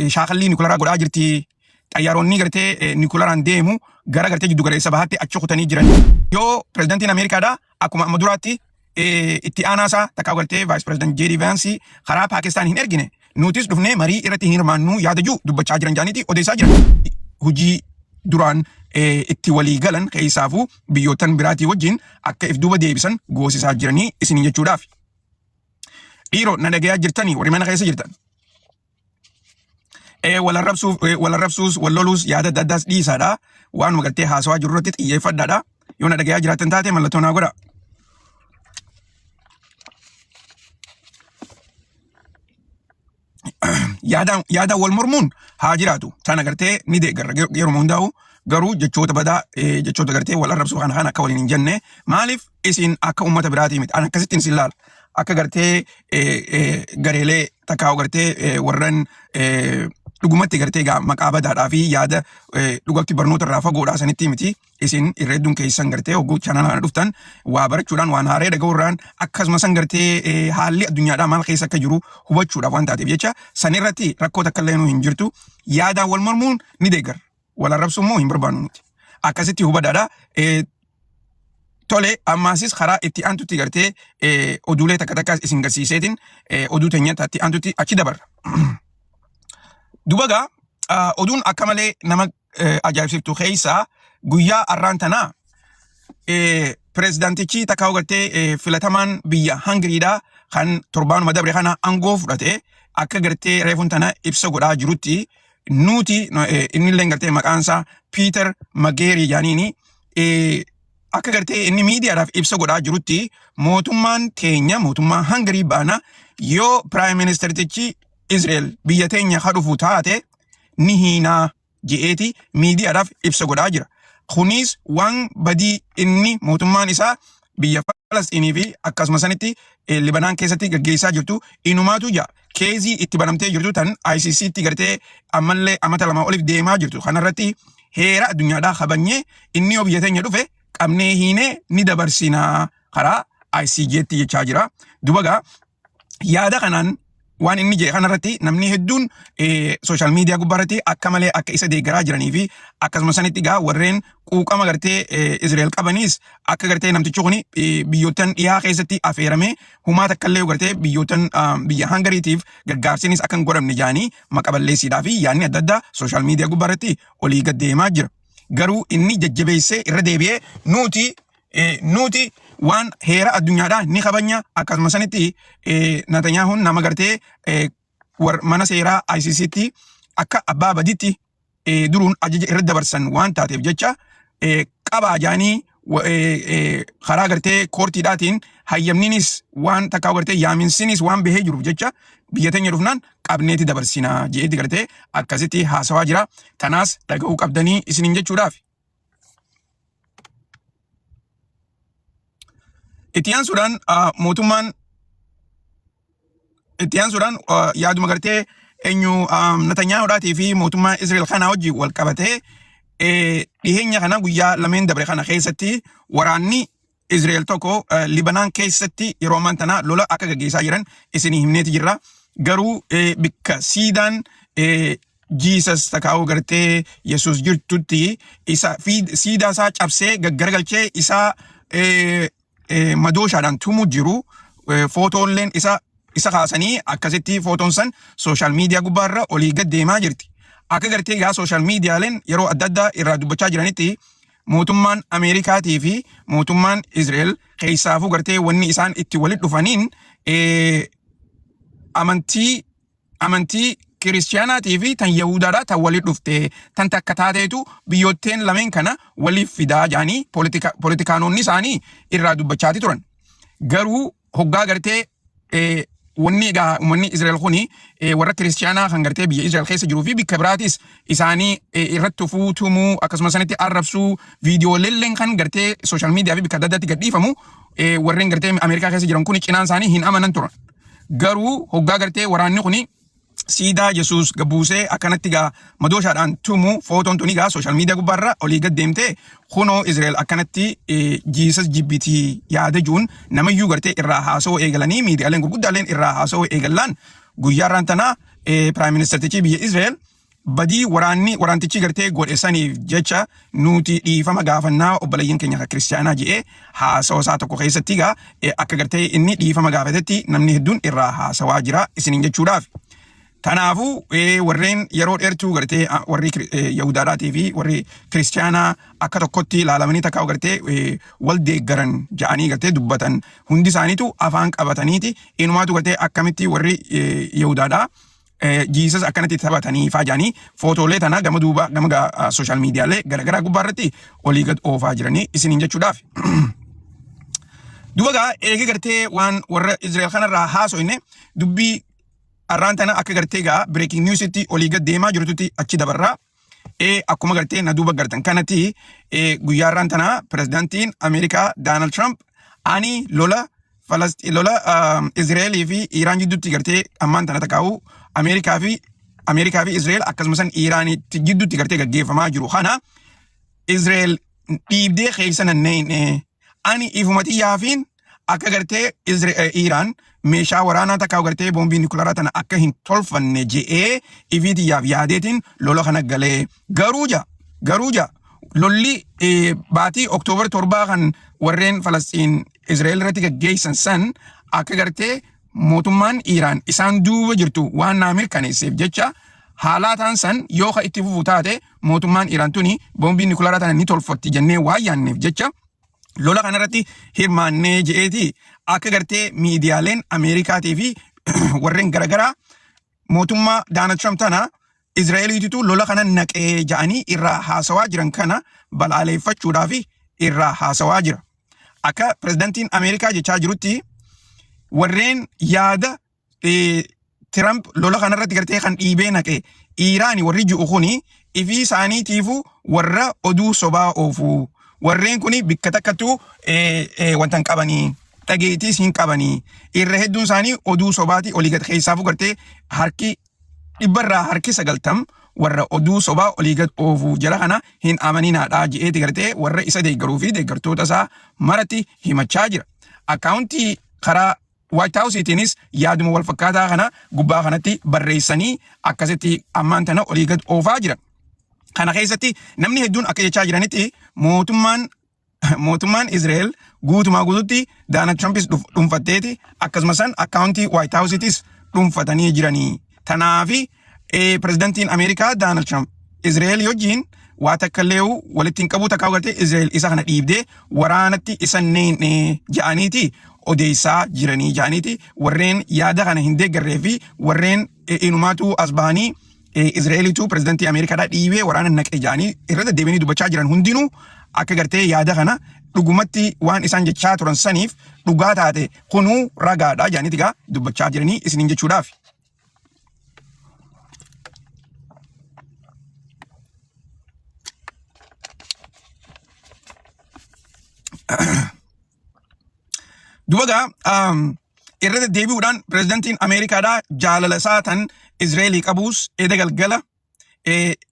Shaakallii nikularaa godhaa jirti. Xayyaaronni gartee nikularaan deemu gara gartee jiddu galeessa bahaatti achi kutanii jiran. Yoo pirezidantiin Ameerikaadhaa akkuma amma duraatti itti aanaa isaa takkaa gartee vice president JD Vance karaa Paakistaan hin ergine nutis dhufnee marii irratti hin hirmaannu yaada jiru dubbachaa jiran jaaniiti odeessaa jiran. Hujii duraan itti walii galan keessaafuu biyyoottan biraatii wajjin akka if duuba deebisan goosisaa jiranii isiniin jechuudhaaf. Dhiiroo na dhagayaa jirtanii warri mana keessa jirtan. Wal arrabsuuf wal arrabsuus wal loluus yaada adda addaas dhiisaadha. Waanuma gartee haasawaa jiru irratti xiyyeeffadhaadha. Yoo na dhagayaa jiraattan taate mallattoo naa godha. Yaadaan yaadaan wal mormuun haa jiraatu. Tana gartee ni deeggarra yeruma hundaa'u garuu jechoota badaa jechoota gartee wal arrabsuu kana kana akka waliin hin jenne maaliif isin akka uummata biraatii miti. An akkasittiin isin laala. Akka gartee gareelee takkaa gartee warran dhugumatti gartee gaa maqaa badaadhaa fi yaada dhugatti barnoota irraa fagoodhaa sanitti miti. Isin irra hedduun keessan gartee hogguu chaanala kana dhuftan waa barachuudhaan waan haaree dhaga'uurraan akkasuma san gartee haalli addunyaadhaa maal keessa akka jiru hubachuudhaaf waan taateef jecha san irratti rakkoo takka illee nu hin jirtu. Yaadaan wal mormuun ni deeggarra. Wal arrabsuu immoo hin barbaannu nuti. Akkasitti hubadhaadha. Tole ammaasis karaa itti aantutti gartee oduulee takka takkaas isin garsiiseetiin oduu teenya itti aantutti achi dabarra. Duba gaa oduun akka malee nama ajaa'ibsiiftu keessaa guyyaa arraan tanaa pirezidaantichi takkaa gartee filatamaan biyya Hangiriidhaa kan torbaanuma dabre kana aangoo fudhate akka gartee reefuun tana ibsa godhaa jirutti nuti innillee gartee maqaan isaa Piiter Mageerii jaaniini akka gartee inni miidiyaadhaaf ibsa godhaa jirutti mootummaan teenya mootummaa Hangarii baana yoo piraayim ministeertichi Israel biyya teenya ka dhufu taate ni hiinaa je'eeti miidiyaadhaaf ibsa godhaa jira. Kunis waan badii inni mootummaan isaa biyya Falasxiinii fi akkasuma sanitti Libanaan keessatti gaggeessaa jirtu inumaatu jaa keezii itti banamtee jirtu tan ICCtti gartee ammallee amata 2 oliif deemaa jirtu kanarratti heera addunyaadhaa kabanyee inni yoo biyya teenya dhufe qabnee hiinee ni dabarsinaa karaa ICJtti jechaa jira. Duba gaa yaada kanaan waan inni jedhe kanarratti namni hedduun sooshaal miidiyaa gubbaarratti akka malee akka isa deeggaraa jiranii fi akkasuma sanitti gaa warreen quuqama gartee Israa'el qabaniis akka gartee namtichi kun biyyoottan dhiyaa keessatti afeeramee humaa takkallee gartee biyyoottan biyya Hangariitiif gargaarsinis akka hin godhamne jaanii maqa balleessiidhaa fi yaadni adda addaa sooshaal miidiyaa gubbaarratti olii gad deemaa jira. Garuu inni jajjabeessee irra deebi'ee nuti nuti waan heera addunyaadhaa ni kabanya akkasuma sanitti Natanyaahuun nama gartee mana seeraa ICCtti akka abbaa baditti duruun ajaja irra dabarsan waan taateef jecha qabaa jaanii karaa gartee koortiidhaatiin hayyamninis waan takkaa gartee yaaminsinis waan bahee jiruuf jecha biyya teenya dhufnaan qabneeti dabarsinaa je'eeti gartee akkasitti haasawaa jira. Tanaas dhaga'uu qabdanii isiniin jechuudhaaf. Itti aansuudhaan mootummaan itti aansuudhaan yaaduma gartee eenyu Natanyaahuudhaatii fi mootummaa Israa'el kana wajjin wal qabatee dhiheenya kana guyyaa lameen dabre kana keessatti waraanni Israa'el tokko Libanaan keessatti yeroo ammaan tana lola akka gaggeessaa jiran isinii himneeti jirra. Garuu bikka siidaan Jesus takaa'uu gartee Yesuus jirtutti isa siidaa isaa cabsee gaggaragalchee isaa madooshaadhaan tumu jiru footoolleen isa isa kaasanii akkasitti footoon san sooshaal miidiyaa gubbaarra olii gad deemaa jirti. Akka gartee gaa sooshaal miidiyaaleen yeroo adda addaa irraa dubbachaa jiranitti mootummaan Ameerikaatii fi mootummaan Israa'el keessaafuu gartee wanni isaan itti walitti dhufaniin amantii amantii kiristiyaanaatii fi tan Yahudaadhaa tan walitti dhufte tan takka taateetu biyyootteen lameen kana waliif fidaa jedhanii poolitikaanonni isaanii irraa dubbachaati turan. Garuu hoggaa gartee wanni egaa uummanni Israa'el kuni warra kiristiyaanaa kan gartee biyya Israa'el keessa jiruu fi bikka biraatis isaanii irratti tufuu tumuu akkasuma sanitti arrabsuu viidiyooleen kan gartee sooshaal miidiyaa fi bikka adda addaatti gadhiifamu warreen gartee Ameerikaa keessa jiran kuni cinaan isaanii hin amanan turan. Garuu hoggaa gartee waraanni kuni siidaa Yesuus buusee akkanatti gaa madooshaadhaan tumu footoon tuni gaa sooshaal miidiyaa gubbaarra olii gad deemtee kunoo Israa'el akkanatti Jiisas jibbitii yaada juun namayyuu gartee irraa haasawuu eegalanii miidiyaaleen gurguddaaleen irraa haasawuu eegallaan guyyaa irraan tanaa Prime Ministertichi biyya Israel badii waraanni waraantichi gartee godhe saniif jecha nuti dhiifama gaafannaa obboleeyyan keenya kan kiristaanaa jedhee haasawa isaa tokko keessatti egaa akka gartee inni dhiifama gaafatetti namni hedduun irraa haasawaa jira isiniin jechuudhaaf. Kanaafuu warreen yeroo dheertuu gartee warri Yahudaadhaatii fi warri kiristaanaa akka tokkotti ilaalamanii takkaa gartee wal deeggaran ja'anii gartee dubbatan hundi isaaniitu afaan qabataniiti inumaatu gartee akkamitti warri Yahudaadhaa Jiisas akkanatti taphatanii faa ja'anii footoolee tana gama duuba gama sooshaal miidiyaalee garaagaraa gubbaa irratti olii gad oofaa jiranii isiniin jechuudhaaf. Duuba gaa eegi gartee waan warra Israa'el kanarraa haasoyne dubbii arraan tana akka gartee gaa breaking newsitti olii gad deemaa jirtutti achi dabarraa. Akkuma gartee na duuba gartan kanatti guyyaa arraan tana pirezidaantiin Ameerikaa Daanald Trump ani lola lola Israa'elii fi Iiraan jidduutti gartee ammaan tana takaa'u Ameerikaa fi Israa'el akkasumas Iiraanitti jidduutti gartee gaggeeffamaa jiru kana Israa'el dhiibdee keessa nanneen ani ifuma xiyyaafiin akka gartee Iiraan meeshaa waraanaa takkaa gartee boombii nikulaaraa tana akka hin tolfanne je'ee ifii xiyyaaf yaadeetiin lola kana galee garuu ja lolli baatii Oktoobar 7 kan warreen Falasxiin Israa'el irratti gaggeessan san akka gartee mootummaan Iiraan isaan duuba jirtu waan naa mirkaneesseef jecha haalaataan san yoo ka itti fufu taate mootummaan Iiraan tuni boombii nikulaaraa tana ni tolfatti jennee waan yaanneef jecha lola kanarratti hirmaannee je'eeti akka gartee miidiyaaleen Ameerikaatii fi warreen garagaraa mootummaa Daanald Trump tana Israa'eliititu lola kana naqee ja'anii irraa haasawaa jiran kana balaaleffachuudhaaf irraa haasawaa jira. Akka pirezidantiin Ameerikaa jechaa jirutti warreen yaada Trump lola kanarratti gartee kan dhiibee naqe Iiraani warri ji'u kuni ifii isaaniitiifu warra oduu sobaa oofu. Warreen kuni bikka takkattuu wanta hin qabanii dhageettiis hin qabanii irra hedduun isaanii oduu sobaati olii gad keessaafuu gartee harki dhibbarraa harki 90 warra oduu sobaa olii gad oofu jara kana hin amaninaadha je'eeti gartee warra isa deeggaruu fi deeggartoota isaa maratti himachaa jira. Akkaawuntii karaa White House-tiinis yaaduma wal fakkaataa kana gubbaa kanatti barreessanii akkasitti ammaan tana olii gad oofaa jiran. Kana keessatti namni hedduun akka jechaa jiranitti mootummaan Israa'el guutumaa guututti Daanald Trumpis dhuunfatteeti akkasumas akkaawuntii White House-tis dhuunfatanii jiranii. Tanaafi pirezidantiin Ameerikaa Daanald Trump Israa'el wajjin waa takka illee walitti hin qabu takkaa gartee Israa'el isa kana dhiibdee waraanatti isa neenne ja'aniiti odeessaa jiranii ja'aniiti warreen yaada kana hin deeggarree fi warreen inumaatu as bahanii Israa'elitu pirezidantii Ameerikaadhaa dhiibee waraana naqe ja'anii irra deddeebianii dubbachaa jiran hundinuu akka gartee yaada kana dhugumatti waan isaan jechaa turan saniif dhugaa taate kunuu ragaadha ja'aniiti gaa dubbachaa jiranii isiniin jechuudhaaf. Duba gaa irra deddeebi'uudhaan pirezidantiin Ameerikaadhaa jaalala isaa tan Israa'elii qabuus eda galgala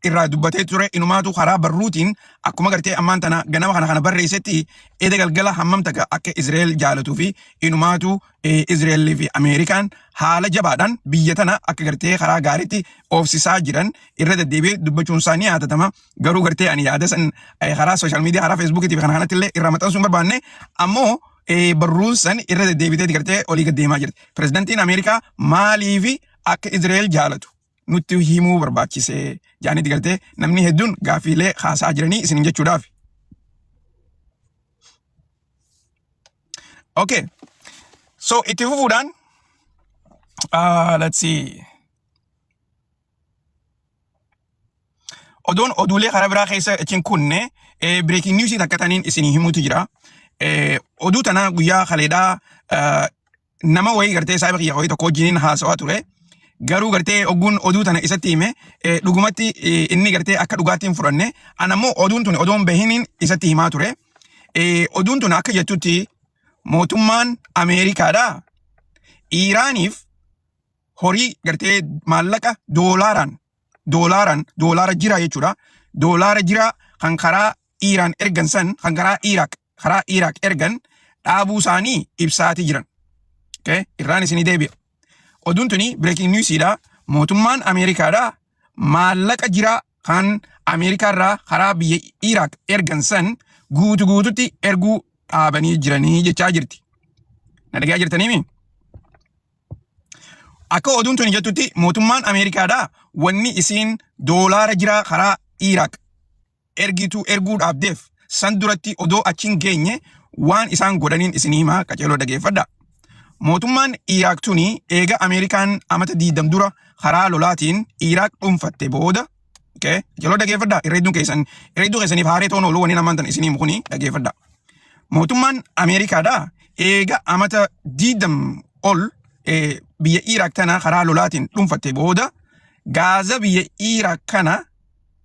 irraa dubbatee ture inumaatu karaa barruutiin akkuma gartee ammaan tana ganama kana kana barreessetti eda galgala hammam takka akka Israa'el jaalatuu fi inumaatu Israa'elii fi Ameerikaan haala jabaadhaan biyya tana akka gartee karaa gaariitti oofsisaa jiran irra deddeebi'ee dubbachuun isaa ni yaadatama. Garuu gartee ani yaada san karaa sooshaal miidiyaa karaa feesbuukiitii fi kana kanatti illee irraa maxxansuu hin barbaanne ammoo barruun san irra deddeebiteeti gartee olii gad deemaa jirti. Pirezidantiin Ameerikaa maaliif akka Israa'el jaalatu nutti himuu barbaachise jaaniiti gartee namni hedduun gaaffiilee kaasaa jiranii isin jechuudhaaf. Okay. So itti fufuudhaan let's see. Oduun oduulee karaa biraa keessa achiin kunne breaking news takka taniin isinii himuutu jira. Oduu tana guyyaa kaleedhaa nama wayii gartee saahiba kiyya wayii tokko wajjiniin haasawaa ture. Garuu gartee ogguun oduu tana isatti hime dhugumatti inni gartee akka dhugaatti hin fudhanne. Ana immoo oduun tun odoon bahiniin isatti himaa ture. Oduun tun akka jettutti mootummaan Ameerikaadhaa Iiraaniif horii gartee maallaqa doolaaraan doolaara jira jechuudha. Doolaara jira kan karaa Iiraan ergan san kan karaa Iraaq ergan dhaabuu isaanii ibsaatii jiran. Okay? Irraan isinii deebi'a. Oduun tuni breaking newsiidha. Mootummaan Ameerikaadhaa maallaqa jiraa kan Ameerikaarraa karaa biyya Iraaq ergan san guutu guututti erguu dhaabanii jiranii jechaa jirti. Na dhagayaa jirtaniimi? Akka oduun tuni jettutti mootummaan Ameerikaadhaa wanni isiin doolaara jiraa karaa Iraaq ergitu erguu dhaabdeef san duratti odoo achi hin geenye waan isaan godhaniin isin himaa qaceeloo dhageeffadha. Mootummaan Iraaq tuni eega Ameerikaan amata diidam dura karaa lolaatiin Iraaq dhuunfatte booda okay, qaceeloo dhageeffadha irreedduun keessan irreedduu keessaniif haaree toon ooluu waniin ammaan tan isin himu kuni dhageeffadha. Mootummaan Ameerikaadha eega amata diidam ol biyya Iraaq tana karaa lolaatiin dhuunfatte booda gaaza biyya Iraaq kana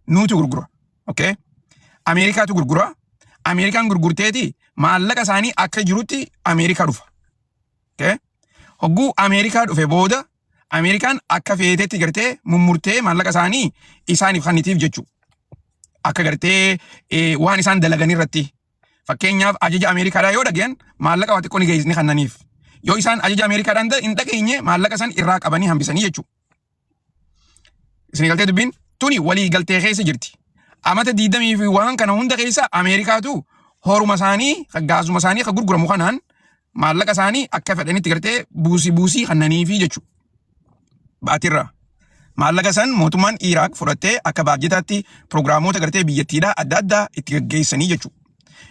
nuutu gurgura. Okay? Ameerikaatu gurgura. Ameerikaan gurgurteeti maallaqa isaanii akka jirutti Ameerikaa dhufa. Okay? Hogguu Ameerikaa dhufe booda Ameerikaan akka feetetti gartee mummurtee maallaqa isaanii isaaniif kennitiif jechuudha. Akka gartee waan isaan dalagan irratti. Fakkeenyaaf ajaja Ameerikaadhaa yoo dhagayan maallaqa waa xiqqoo ni geessni kennaniif. Yoo isaan ajaja Ameerikaadhaan hin dhageenye maallaqa san irraa qabanii hambisanii jechuudha. Isin galtee dubbiin tuni walii galtee keessa jirti. Amata diidamii fi waan kana hunda keessa Ameerikaatu horuma isaanii gaazuma isaanii kan gurguramu kanaan maallaqa isaanii akka fedhanitti gartee buusii buusii kannaniifi jechuudha. Baatirraa. Maallaqa san mootummaan Iraaq fudhattee akka baajetaatti pirogiraamoota gartee biyyattiidhaa adda addaa itti gaggeessanii jechuudha.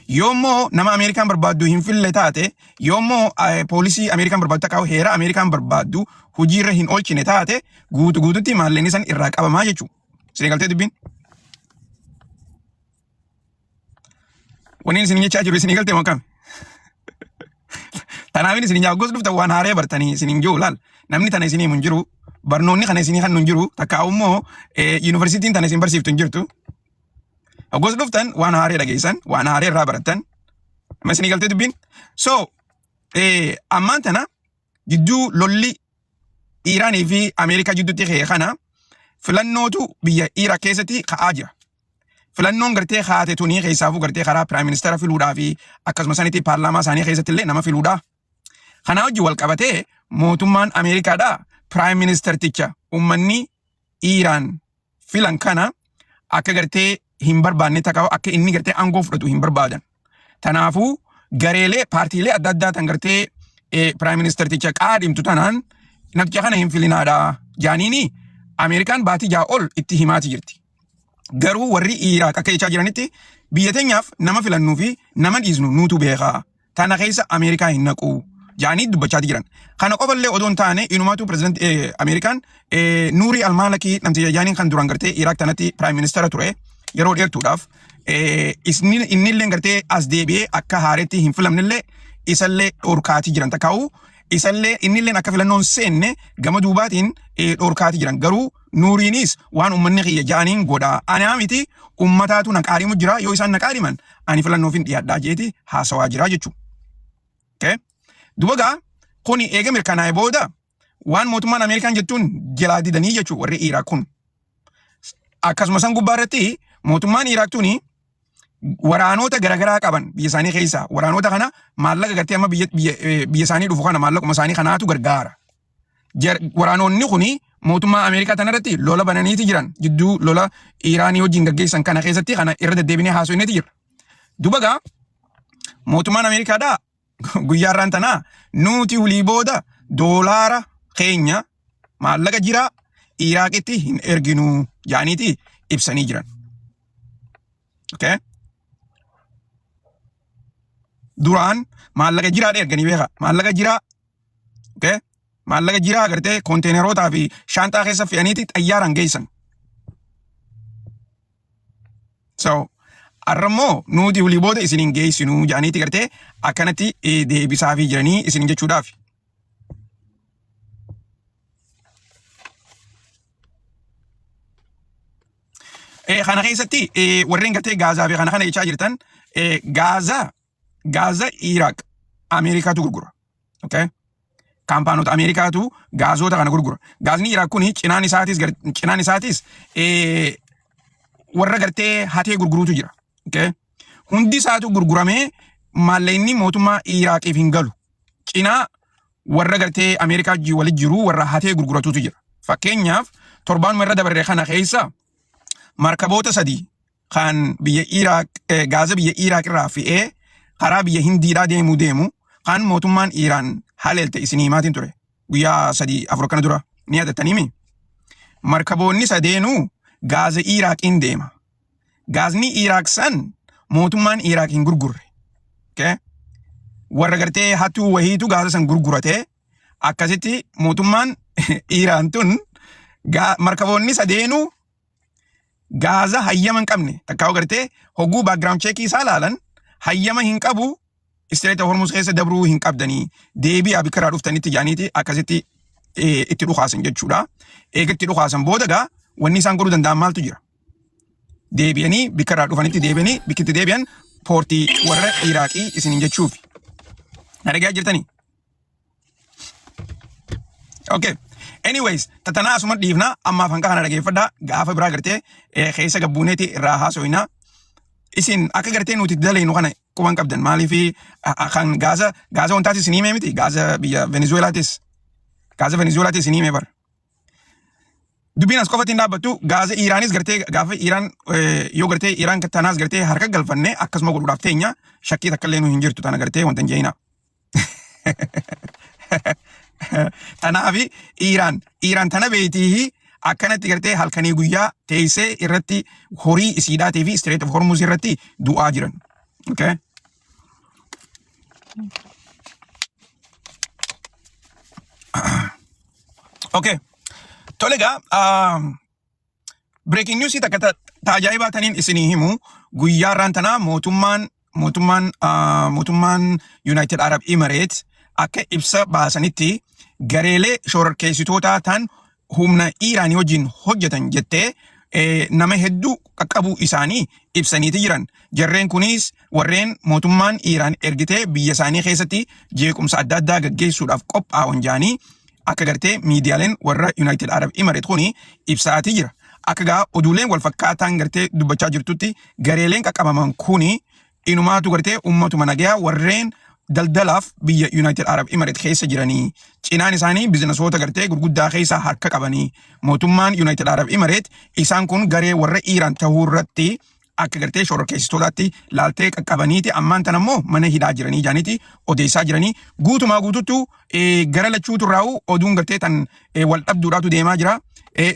Yoommoo nama Ameerikaan barbaaddu hin fille taate, yoommoo poolisii Ameerikaan barbaaddu takka heera Ameerikaan barbaaddu hojiirra hin oolchine taate guutu guututti maallaqni san irraa qabamaa jechuudha. Isin galtee dubbiin? Wanni isin jechaa jiru isin galtee moo akkami? Tanaafin isin yaa gos dhuftan waan haaree bartanii isin hin jiru laal. Namni tana isin himu hin jiru. Barnoonni kana isin kan hin jiru. Takka immoo yuunivarsiitiin tana isin barsiiftu hin jirtu. Hoggoos dhuftan waan haaree dhageessan, waan haaree irraa barattan. Amma isinii galtee dubbiin. So, ammaan tana jidduu lolli Iiraanii fi Ameerikaa jidduutti ka'e kana filannootu biyya Iraaq keessatti ka'aa jira. Filannoon gartee kaate tuni keessaafuu gartee karaa piraayim ministeera filuudhaa fi akkasuma sanitti paarlaamaa isaanii keessatti illee nama filuudhaa. Kanaa wajjin wal qabatee mootummaan Ameerikaadhaa piraayim ministeerticha uummanni Iiraan filan kana akka gartee hin barbaanne takka akka inni gartee aangoo fudhatu hin barbaadan. Tanaafuu gareelee paartiilee adda addaa tan gartee piraayim ministeerticha qaadhimtu tanaan namticha kana hin filinaadha jaaniini Ameerikaan baatii ja'a ol itti himaati jirti. Garuu warri Iraaq akka jechaa jiranitti biyya teenyaaf nama filannuu fi nama dhiisnu nuutu beekaa. Tana keessa Ameerikaa hin naqu jaanii dubbachaati jiran. Kana qofallee odoo hin taane inumaatu pirezidanti Ameerikaan Nuurii Almaalakii namticha jaaniin kan duraan gartee Iraaq tanatti piraayim ministeera ture yeroo dheertuudhaaf innillee gartee as deebi'ee akka haareetti hin filamnellee isallee dhorkaati jiran takkaa'u isallee innilleen akka filannoon seenne gama duubaatiin dhorkaati jiran garuu Nuuriinis waan uummanni kiyya ja'aniin godha anaa miti uummataatu na qaarimu jira yoo isaan na qaariman ani filannoof hin dhiyaadhaa jeeti haasawaa jira jechuudha. Okay? Duba gaa kuni eega mirkanaa'e booda waan mootummaan Ameerikaan jettuun jalaa didanii jechuudha warri Iraaq kun. Akkasuma san gubbaa irratti mootummaan Iraaq tuni waraanota garaagaraa qaban biyya isaanii keessaa waraanota kana maallaqa gartee amma biyya biyya biyya isaanii dhufu kana maallaquma isaanii kanaatu gargaara. Waraanonni kuni mootummaa Ameerikaa tanarratti lola bananiiti jiran jidduu lola Iiraanii wajjin gaggeessan kana keessatti kana irra deddeebinee haasofneeti jira. Duba gaa mootummaan Ameerikaadhaa guyyaa irraan tanaa nuti hulii booda doolaara keenya maallaqa jiraa Iraaqitti hin erginu jaaniiti ibsanii jiran. Okay? Duraan maallaqa jiraa erganii beeka. Maallaqa jiraa Okay? Maallaqa jiraa agartee konteenerootaa fi shaanxaa keessa fe'aniiti xayyaaraan geessan. So, har'a immoo nuti hulii booda isin hin geessinuu jedhaniiti gartee akkanatti deebisaafii jiranii isin jechuudhaaf. Kana keessatti warreen gartee Gaazaa fi kana kana jechaa jirtan Gaazaa Gaaza Iraaq Ameerikaatu gurgura. Okay? Kaampaanota Ameerikaatu gaazota kana gurgura. Gaazni Iraaq kuni cinaan isaatis cinaan isaatis warra gartee hatee gurguruutu jira. Okay? Hundi isaatu gurguramee maallaqni mootummaa Iraaqiif hin galu. Cinaa warra gartee Ameerikaa walitti jiru warra hatee gurguratuutu jira. Fakkeenyaaf torbaanuma irra dabarre kana keessa markaboota sadii kan biyya Iraaq gaaza biyya Iraaq irraa fe'ee karaa biyya Hindiidhaa deemuu deemu kan mootummaan Iiraan haleelte isinii himaatiin ture. Guyyaa 3 4 akkana dura ni yaadattaniimi. Markaboonni sadeenuu gaaza Iraaqiin deema. Gaazni Iraaq san mootummaan Iraaq hin gurgurre. Okay? Warra gartee hattuu wahiitu gaaza san gurgurate akkasitti mootummaan Iiraan tun markaboonni sadeenuu gaaza hayyama hin qabne takkaa gartee hogguu background checkii isaa laalan hayyama hin qabu Strait of Hormuz keessa dabruu hin qabdanii deebi'aa bikka irraa dhuftanitti jedhaniiti akkasitti itti dhukaasan jechuudha. Eega itti dhukaasan booda gaa wanni isaan godhuu danda'an maaltu jira? Deebi'anii bikka irraa dhufanitti deebi'anii bikki itti deebi'an poortii warra Iraaqii isiniin jechuufi. Na dhagayaa jirtanii? Okay. Anyways, tatanaa asuma dhiifna ammaaf hanga kana dhageeffadhaa gaafa biraa gartee keessa gabbuuneeti irraa haasoyna. Isin akka gartee nuti daleynu kana quban qabdan maaliif kan gaaza gaaza wantaatis isin himee miti gaaza biyya Venezuelaatis gaaza Venezuelaatis isin himee bara. Dubbiin as qofatti hin dhaabbattu gaaza Iiraanis gartee gaafa Iiraan yoo gartee Iiraan tanaas gartee harka galfanne akkasuma godhuudhaaf teenya shakkii takka illee nu hin jirtu tana gartee wanta hin jeeyinaa. Tanaafi Iiraan tana beeytii akkanatti gartee halkanii guyyaa teessee irratti horii isiidhaatii fi Strait of Hormuz irratti du'aa jiran. Okay. Okay. Tole egaa breaking news takka ta ajaa'ibaa taniin isinii himu guyyaa irraan tanaa mootummaan United Arab Emirates akka ibsa baasanitti gareelee shororkeessitootaa tan humna Iiraanii wajjin hojjetan jettee nama hedduu qaqqabuu isaanii ibsaniiti jiran. Jarreen kunis warreen mootummaan Iiraan ergitee biyya isaanii keessatti jeequmsa adda addaa gaggeessuudhaaf qophaa'an jaanii akka gartee miidiyaaleen warra United Arab Emirates kuni ibsaatii jira. Akka gaa oduuleen wal fakkaataan gartee dubbachaa jirtutti gareeleen qaqqabaman kuni inumaatu gartee ummatuma nagayaa warreen daldalaaf biyya United Arab Emirates keessa jiranii cinaan isaanii bizinesoota gartee gurguddaa keessaa harka qabanii mootummaan United Arab Emirates isaan kun garee warra Iiraan tahuu irratti akka gartee shororkeessitootaatti laaltee qaqqabaniiti ammaan tan ammoo mana hidhaa jiranii jaaniiti odeessaa jiranii guutumaa guututtu gara lachuutu irraa'u oduun gartee tan wal dhabduudhaatu deemaa jira.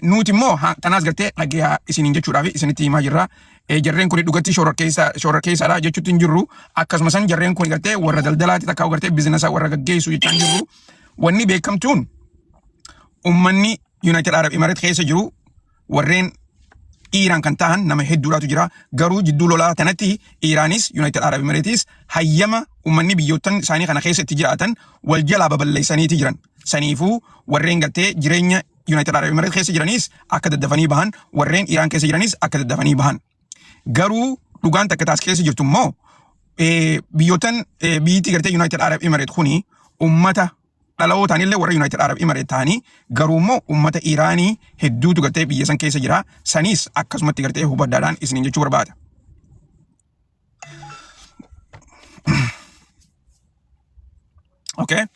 Nuti immoo tanaas gartee dhagayaa isiniin jechuudhaaf isinitti himaa jirra. Jarreen kun dhugatti shororkeessaadha jechuutti hin jirru. Akkasuma san jarreen kun gartee warra daldalaati takkaa gartee bizinasa warra gaggeessu jechaa hin jirru. Wanni beekamtuun ummanni United Arab Emirates keessa jiru warreen Iiraan kan ta'an nama hedduudhaatu jira. Garuu jidduu lolaa tanatti Iiraanis United Arab Emirates hayyama ummanni biyyoottan isaanii kana keessa itti jiraatan wal jalaa babal'eessaniiti jiran. Saniifuu warreen gartee jireenya United Arab Emirates keessa jiranis akka daddafanii bahan, warreen Iiraan keessa jiranis akka daddafanii bahan. Garuu dhugaan takka taas keessa jirtu immoo biyyoottan biyyittii gartee United Arab Emirates kuni ummata dhalootaan illee warra United Arab Emirates ta'anii garuu immoo ummata Iraanii hedduutu gartee biyya san keessa jira. Saniis akkasumatti gartee hubaddaadhaan isiniin jechuu barbaada. Okay.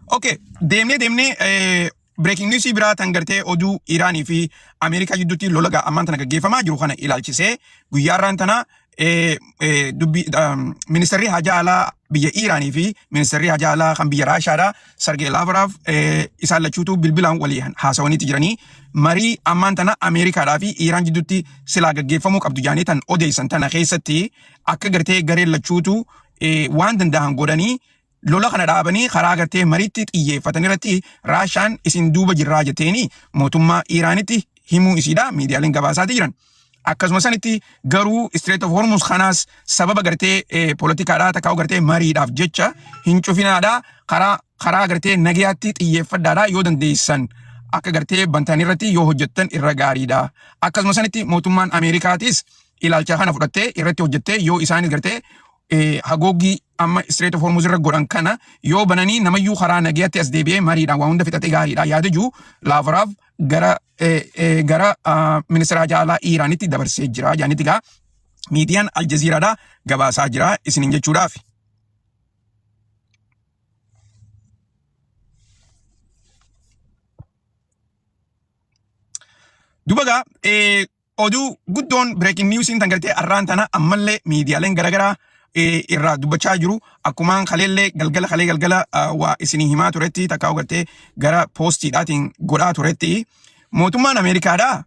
Okay, deemnee deemnee breaking news biraa tan gartee oduu Iraanii fi Ameerikaa gidduutti lola ammaan tana gaggeeffamaa jiru kana ilaalchisee guyyaa irraan tana dubbii ministeerri haajaa alaa biyya Iraanii fi ministeerri haajaa alaa kan biyya Raashaadha Sergey Lavrov isaan lachuutu bilbilaan walii haasawaniiti jiranii marii ammaan tana Ameerikaadhaa fi Iraan gidduutti silaa gaggeeffamuu qabdu jaanii tan odeessan tana keessatti akka gartee gareen lachuutu waan danda'an godhanii lola kana dhaabanii karaa gartee mariitti xiyyeeffatan irratti Raashaan isin duuba jirraa jetteeni mootummaa Iraanitti himuu isiidha miidiyaaleen gabaasaati jiran. Akkasuma sanitti garuu Strait of Hormuz kanaas sababa gartee poolitikaadhaa takkaa gartee mariidhaaf jecha hin cufinaadhaa karaa gartee nagayaatti xiyyeeffadhaadhaa yoo dandeessan akka gartee bantan irratti yoo hojjettan irra gaariidha. Akkasuma sanitti mootummaan Ameerikaatis ilaalcha kana fudhattee irratti hojjettee yoo isaanis gartee haguuggii amma Strait of Hormuz irra godhan kana yoo bananii namayyuu karaa nagayaatti as deebi'ee mariidhaan waa hunda fixatee gaariidha yaada jiru Laavraaf gara ministeera haajaa alaa Iiraanitti dabarsee jira jaanitti gaa miidiyaan Aljaziiraadhaa gabaasaa jira isiniin jechuudhaaf. Duba gaa oduu guddoon breaking newsiin tan gartee arraan tana ammallee miidiyaaleen garaagaraa irraa dubbachaa jiru. Akkumaan kaleellee galgala kalee galgala waa isinii himaa turetti, takkaa gartee gara poostiidhaatiin godhaa turetti, mootummaan Ameerikaadhaa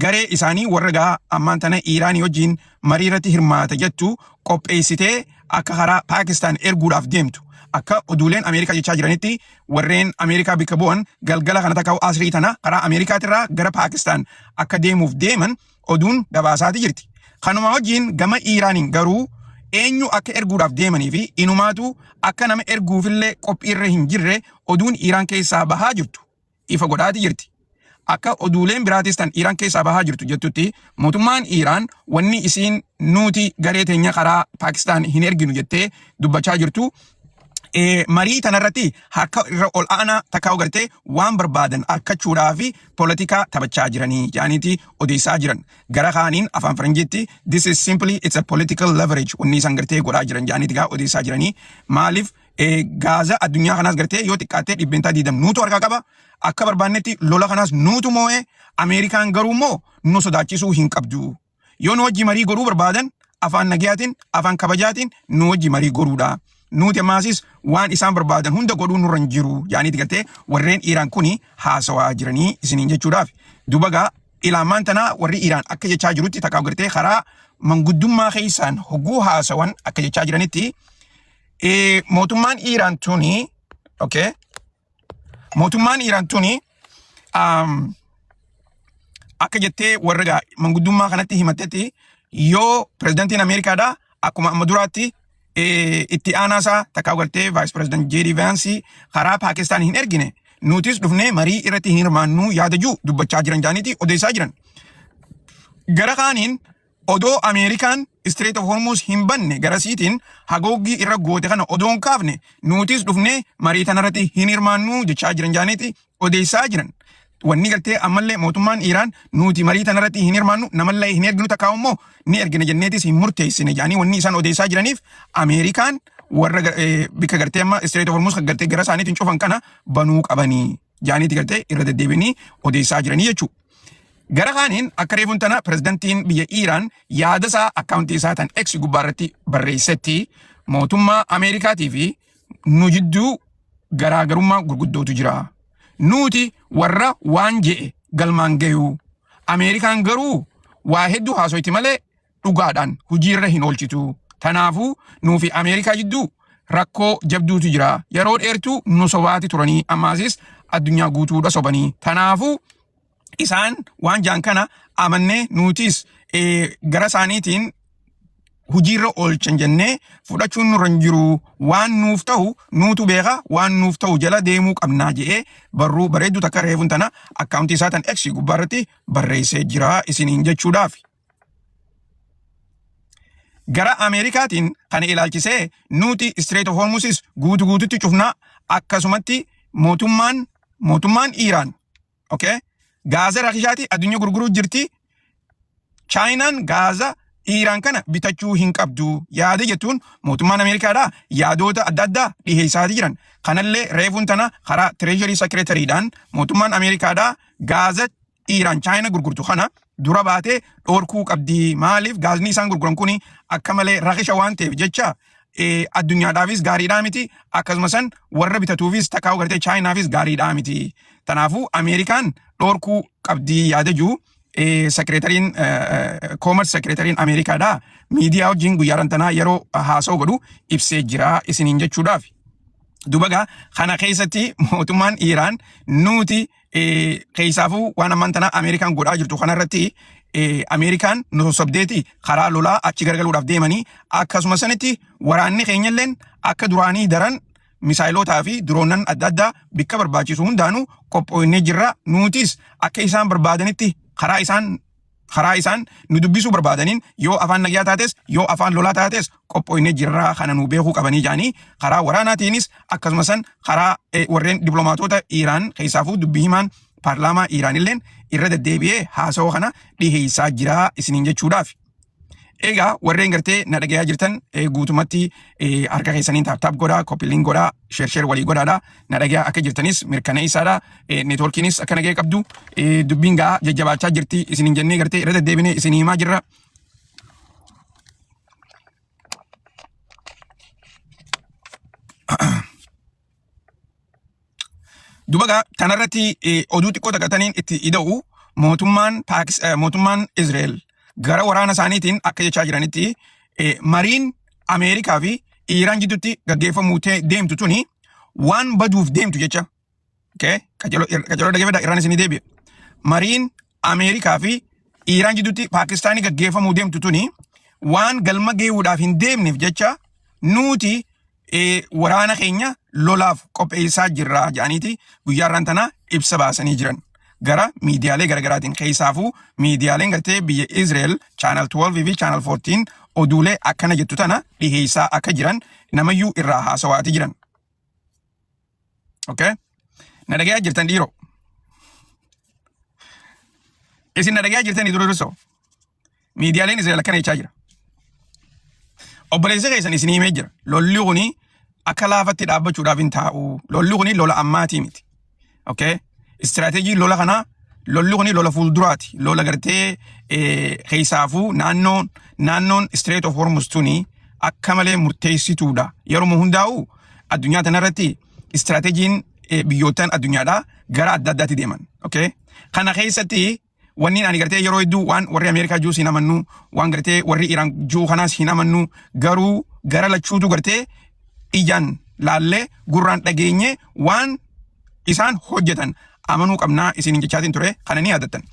garee isaanii warra gaa ammaan tana Iiraanii wajjin marii irratti hirmaata jettu qopheessitee akka karaa Paakistaan erguudhaaf deemtu. Akka oduuleen Ameerikaa jechaa jiranitti, warreen Ameerikaa bakka bu'an galgala kana takka asrii tana karaa Ameerikaatirraa gara Paakistaan akka deemuuf deeman oduun gabaasaati jirti. Kanuma wajjin gama Iiraaniin garuu eenyu akka erguudhaaf deemanii fi inumaatu akka nama erguufillee qophiirra hin jirre oduun Iiraan keessaa bahaa jirtu ifa godhaati jirti. Akka oduuleen biraatis tan Iiraan keessaa bahaa jirtu jettutti, mootummaan Iiraan wanni isiin nuti garee teenya karaa Paakistaan hin erginu jettee dubbachaa jirtu marii tanarratti harka irra ol aanaa takkaa gartee waan barbaadan argachuudhaa fi poolitikaa taphachaa jiranii jedhaniiti odeessaa jiran. Gara kaaniin afaan Faranjiitti "This is simply, it's a political leverage" wanni isaan gartee godhaa jiran jedhaniiti gaa odeessaa jiranii. Maaliif? Gaaza addunyaa kanaas gartee yoo xiqqaattee 20% nuutu harkaa qaba. Akka barbaannetti lola kanaas nuutu moo'ee, Ameerikaan garuu immoo nu sodaachisuu hin qabdu. Yoo nu wajji marii godhuu barbaadan, afaan nagayaatiin, afaan kabajaatiin nu wajji marii godhuudha. Nuti ammaasis waan isaan barbaadan hunda godhuu nurra hin jiru jedhaniiti gartee warreen Iiraan kuni haasawaa jiranii isiniin jechuudhaaf. Duba gaa ilaamaan tanaa warri Iiraan akka jechaa jirutti, takkaa gartee karaa manguddummaa keessaan hogguu haasawan akka jechaa jiranitti, mootummaan Iiraan tuni, okay, mootummaan Iiraan tuni akka jettee warra gaa manguddummaa kanatti himattetti, yoo pirezidantiin Ameerikaadhaa akkuma amma duraatti itti aanaa isaa takkaa gartee Vice President J.D. Vance karaa Paakistaan hin ergine, nutis dhufnee marii irratti hin hirmaannuu yaada jiru dubbachaa jiran jaaniiti odeessaa jiran. Gara kaaniin odoo Ameerikaan Strait of Hormuz hin banne, garasiitiin haguuggii irra goote kana odoo hin kaafne, nutis dhufnee marii tanarratti hin hirmaannuu jechaa jiran jaaniiti odeessaa jiran. Wanni gartee ammallee mootummaan Iiraan nuti marii tanarratti hin hirmaannu, namallee hin erginu, takkaa immoo ni ergina jenneetis hin murteessine jedhanii wanni isaan odeessaa jiraniif, Ameerikaan warra bikka gartee amma Strait of Hormuz kan gartee gara isaaniitiin cufan kana banuu qabanii jedhaniiti gartee irra deddeebiinii odeessaa jiranii jechuudha. Gara kaaniin akka reefuun tana pirezidantiin biyya Iiraan yaada isaa akkaawuntii isaa tan X gubbaa irratti barreessetti, mootummaa Ameerikaatii fi nu jidduu garaagarummaa gurguddootu jira. Nuti warra waan je'e galmaan gayu. Ameerikaan garuu waa hedduu haasoyti malee dhugaadhaan hojiirra hin oolchitu. Tanaafuu nuu fi Ameerikaa jidduu rakkoo jabduutu jira. Yeroo dheertuu nu sobaati turanii, ammaasis addunyaa guutuudha sobanii. Tanaafuu isaan waan jaan kana amannee nutis gara isaaniitiin hojiirra oolchan jennee fudhachuun nurra hin jiru. Waan nuuf ta'u nuutu beeka, waan nuuf ta'u jala deemuu qabnaa jedhee barruu bareedduu takka reefuun tana akkaawuntii isaa tan X gubbaa irratti barreessee jira isiniin jechuudhaaf. Gara Ameerikaatiin kana ilaalchisee nuti Strait of Hormuzis guutu guututti cufnaa, akkasumatti mootummaan Iiraan, okay, gaaza rakishaati addunyaa gurguruu jirti. Chaayinaan gaaza Iiraan kana bitachuu hin qabdu yaada jettuun mootummaan Ameerikaadhaa yaadota adda addaa dhiheessaatii jiran. Kanallee reefuun tana karaa Treasury Secretaryidhaan mootummaan Ameerikaadhaa gaaza Iiraan Chaayina gurgurtu kana dura baatee dhorkuu qabdi. Maaliif? Gaazni isaan gurguran kuni akka malee rakisha waan ta'eef jecha addunyaadhaafis gaariidhaa miti, akkasuma san warra bitatuufis takkaa gartee Chaayinaafis gaariidhaa miti. Kanaafuu Ameerikaan dhorkuu qabdi yaada jiru secretaryn Commerce Secretaryn Ameerikaadhaa miidiyaa wajjin guyyaa tanaa yeroo haasa'u godhu ibsee jira isiniin jechuudhaaf. Duba gaa kana keessatti mootummaan Iiraan nuti keessaafuu waan ammaan tana Ameerikaan godhaa jirtu kanarratti, Ameerikaan nu sossobdeeti karaa lolaa achi garagaluudhaaf deemanii, akkasuma sanitti waraanni keenyalleen akka duraanii daran misaayilotaa fi duroonan adda addaa bikka barbaachisu hundaanuu qophoonnee jirra. Nutis akka isaan barbaadanitti karaa isaan nu dubbisuu barbaadaniin, yoo afaan nagyaa taates yoo afaan lolaa taates, qophoonnee jirra, kana nu beekuu qabanii jedhanii karaa waraanaatiinis akkasuma san karaa warreen diplomaatota Iiraan keessaafuu dubbii himaan paarlaamaa Iiraan illeen irra deddeebi'ee haasawaa kana dhiheessaa jira isiniin jechuudhaaf. Egaa warreen gartee na dhagayaa jirtan guutumatti harka keessaniin tap tap godhaa, copy link godhaa, share share walii godhaadha. Na dhagayaa akka jirtanis mirkaneessaadha. Neetwoorkiinis akka nagaya qabdu dubbiin gaa jajjabaachaa jirti isiniin jennee gartee irra deddeebinee isinii himaa jirra. Duba gaa tanarratti oduu xiqqoo takka taniin itti ida'u mootummaan Paakis mootummaan Israa'el gara waraana isaaniitiin akka jechaa jiranitti mariin Ameerikaa fi Iiraan jidduutti gaggeeffamuu deemtu tuni waan baduuf deemtu jecha. Okay? Qajeeloo qajeeloo dhaggeeffadhaa Iraan isinii deebi'a. Mariin Ameerikaa fi Iiraan jidduutti Paakistaanii gaggeeffamuu deemtu tuni waan galma geewuudhaaf hin deemneef jecha nuti waraana keenya lolaaf qopheessaa jirra jedhaniiti guyyaa irraan tana ibsa baasanii jiran. Gara miidiyaalee garaagaraatiin keessaafuu miidiyaaleen gartee biyya Israel Channel 12 fi Channel 14 oduulee akkana jettu tana dhiheessaa akka jiran namayyuu irraa haasawaati jiran. Okay? Na dhagayaa jirtan dhiiroo. Isin na dhagayaa jirtanii dura dursoo. Miidiyaaleen Israa'el akkana jechaa jira. Obboleessi keessan isin himee jira. Lolli kuni akka laafatti dhaabbachuudhaaf hin taa'u. Lolli kuni lola ammaatii miti. Okay? Istiraateejii lola kanaa lolli kuni lola fuulduraati. Lola gartee keessaafuu naannoon Strait of Hormuz tuni akka malee murteessituudha. Yeroo hundaa'u addunyaa tanarratti istiraateejiin biyyoottan addunyaadhaa gara adda addaatti deeman. Okay? Kana keessatti wanni ani gartee yeroo hedduu waan warri Ameerikaa juus hin amannu, waan gartee warri Iraan juu kanaas hin amannu, garuu gara lachuutu gartee ijaan laallee gurraan dhageenye waan isaan hojjetan amanuu qabnaa isiniin jechaatiin ture kana ni yaadattan.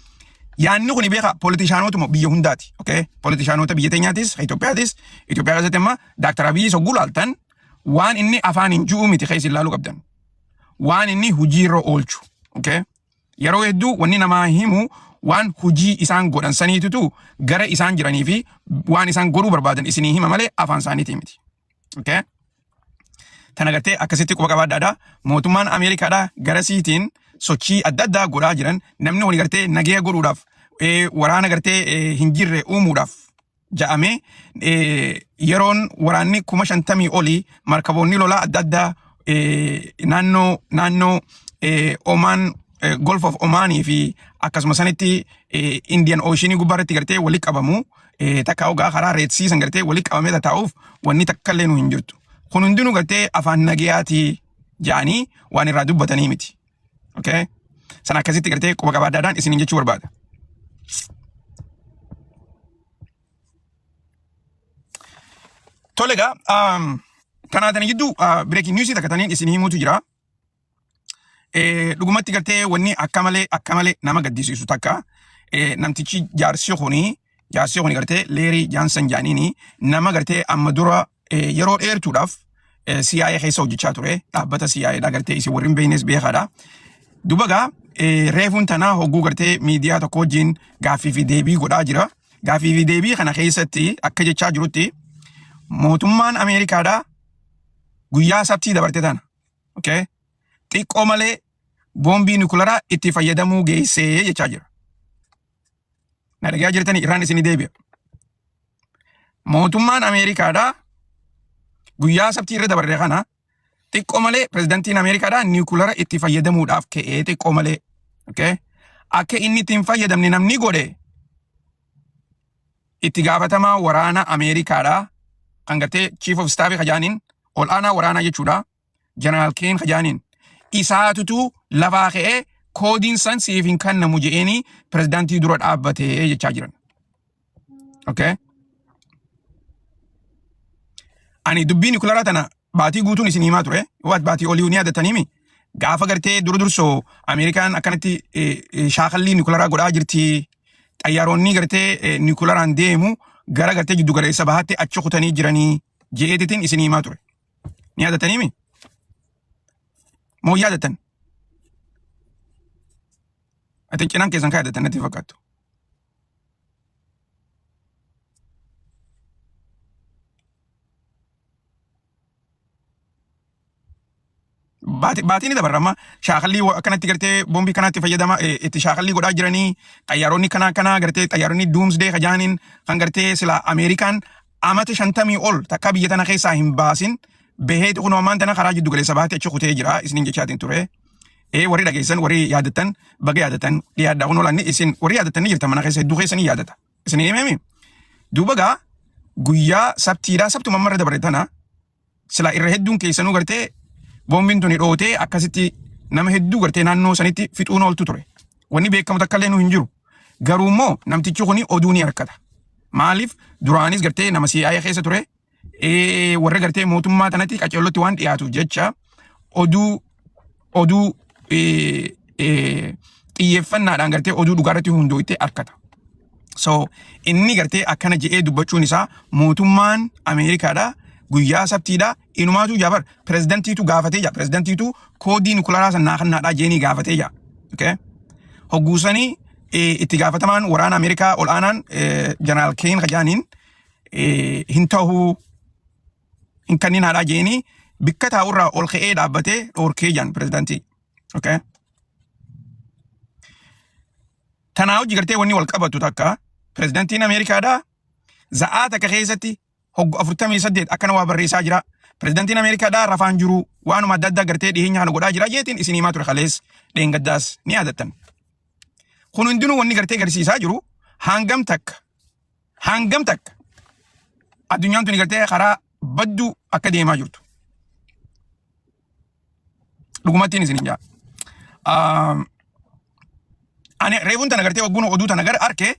Yaanni kuni beekaa politishaanotuma biyya hundaati. Okay? Politishaanota biyya teenyaatis, Itoophiyaatis, Itoophiyaa keessatti amma Daaktar Abiyyi sogguu laaltan waan inni afaan hin ju'u miti keessa ilaaluu qabdan. Waan inni hojiirra oolchu. Okay? Yeroo hedduu wanni namaa himu waan hojii isaan godhan saniitutu gara isaan jiranii fi waan isaan godhuu barbaadan isinii hima malee afaan isaaniitii miti. Okay? Tana gartee akkasitti quba qabaadhaadha. Mootummaan Ameerikaadha gara siitiin sochii adda addaa godhaa jiran namni wali gartee nageenya godhuudhaaf waraana gartee hin jirre uumuudhaaf ja'amee yeroon waraanni 50,000 olii markaboonni lolaa adda addaa naannoo Omaan Gulf of Omaanii fi akkasuma sanitti Indian Ocean gubbaa irratti gartee wali qabamu takka ogaa karaa Red Sea san gartee wali qabamee taa'uuf wanni takka illee nu hin jirtu. Kun hundinuu gartee afaan nagayaatii ja'anii waan irraa dubbatanii miti. Okay? Sana akkasitti gartee quba qabaadhaadhaan isiniin jechuu barbaada. Tole egaa kanaa tana gidduu breaking news takka taniin isin himuutu jira. Dhugumatti gartee wanni akka malee akka malee nama gaddisiisu takka namtichi jaarsi kuni gartee Leerii Jaansan jaaniini nama gartee amma dura yeroo dheertuudhaaf CIA keessa hojjechaa ture dhaabbata CIA dha gartee isin warri hin beeknes beekaadha. Duba gaa reefuun tanaa hogguu gartee miidiyaa tokko wajjin gaaffii fi deebii godhaa jira. Gaaffii fi deebii kana keessatti akka jechaa jirutti mootummaan Ameerikaadhaa guyyaa sabtii dabarte tana. Okay? Xiqqoo malee boombii nukularaa itti fayyadamuu geessee jechaa jira. Na dhagaa jirtanii irraan isinii deebi'a. Mootummaan Ameerikaadhaa guyyaa sabtii irra dabarre kana xiqqoo malee pirezidantiin Ameerikaadhaa nikulara itti fayyadamuudhaaf ka'ee xiqqoo malee. Okay? Akka inni itti hin fayyadamne namni godhe itti gaafatamaa waraana Ameerikaadhaa kan gartee chief of staff kajaaniin ol aanaa waraanaa jechuudha. Jeneraal Keen kajaaniin isaatutu lafaa ka'ee koodiin san siif hin kennamu je'eenii pirezidaantii dura dhaabbatee jechaa jiran. Okay? Ani dubbii nikularaa tana baatii guutuun isin himaa ture. Yoo baatii olii ni yaadataniimi. Gaafa gartee dura dursoo Ameerikaan akkanatti shaakallii nikularaa godhaa jirti. Xayyaaronni gartee nikularaan deemu gara gartee jiddu galeessa bahaatti achi kutanii jiranii je'eetitiin isin himaa ture. Ni yaadataniimi? Moo yaadatan? Ati cinaan keessan kan yaadatan natti fakkaattu. Baatii ni dabarra amma shaakallii akkanatti gartee boombii kanaatti fayyadama itti shaakallii godhaa jiranii xayyaaronni kana kana gartee xayyaaronni doomsday kajaaniin kan gartee sila Ameerikaan amata 50 ol takka biyya tana keessaa hin baasin baheeti kunoo ammaan tana karaa jiddu galeessa baate achi kutee jira isiniin jechaatiin ture. Ee warri dhageessan warri yaadattan baga yaadattan dhiyaadhaa kunoo laanni isin warri yaadattan ni jirtan mana keessa hedduu keessanii yaadata. Isin himemi duuba gaa guyyaa sabtiidhaa sabtuma ammarra dabre tana sila irra hedduun keessanuu gartee boombiin tuni dhootee akkasitti nama hedduu gartee naannoo sanitti fixuun ooltu ture. Wanni beekamu takka illee nu hin jiru. Garuu immoo namtichi kuni oduu ni harkata. Maaliif duraanis gartee nama CIA keessa ture warra gartee mootummaa tanatti qaceellotti waan dhiyaatuuf jecha oduu xiyyeeffannaadhaan gartee oduu dhugaarratti hundooytee harkata. So inni gartee akkana je'ee dubbachuun isaa mootummaan Ameerikaadha guyyaa sabtiidha inumaatu jaabar pirezidantiitu gaafatee jaa pirezidantiitu koodii nukularaa san naa kennaadhaa jeenii gaafatee jaa. Okay? Hogguusanii itti gaafatamaan waraana Ameerikaa ol aanaan jeneraal Keen Kajaaniin hin tahuu hin kanninaadhaa jeenii bikka taa'urraa ol ka'ee dhaabbatee dhoorkee jaan pirezidantii. Okay? Tanaa hojii gartee wanni wal qabatu takka pirezidantiin Ameerikaadhaa za'aa takka keessatti hoggu 48 akkana waa barreessaa jira. Pirezidantiin Ameerikaadhaa rafaan jiru waanuma adda addaa gartee dhiyeenya kana godhaa jira jeetiin isin himaa ture kalees dheengaddaas ni yaadattan. Kun hundinuu wanni gartee garsiisaa jiru hangam takka addunyaan tuni gartee karaa badduu akka deemaa jirtu. Dhugumattiin isin hin jaa. Ani reefuun tana gartee ogguun oduu tana gara arke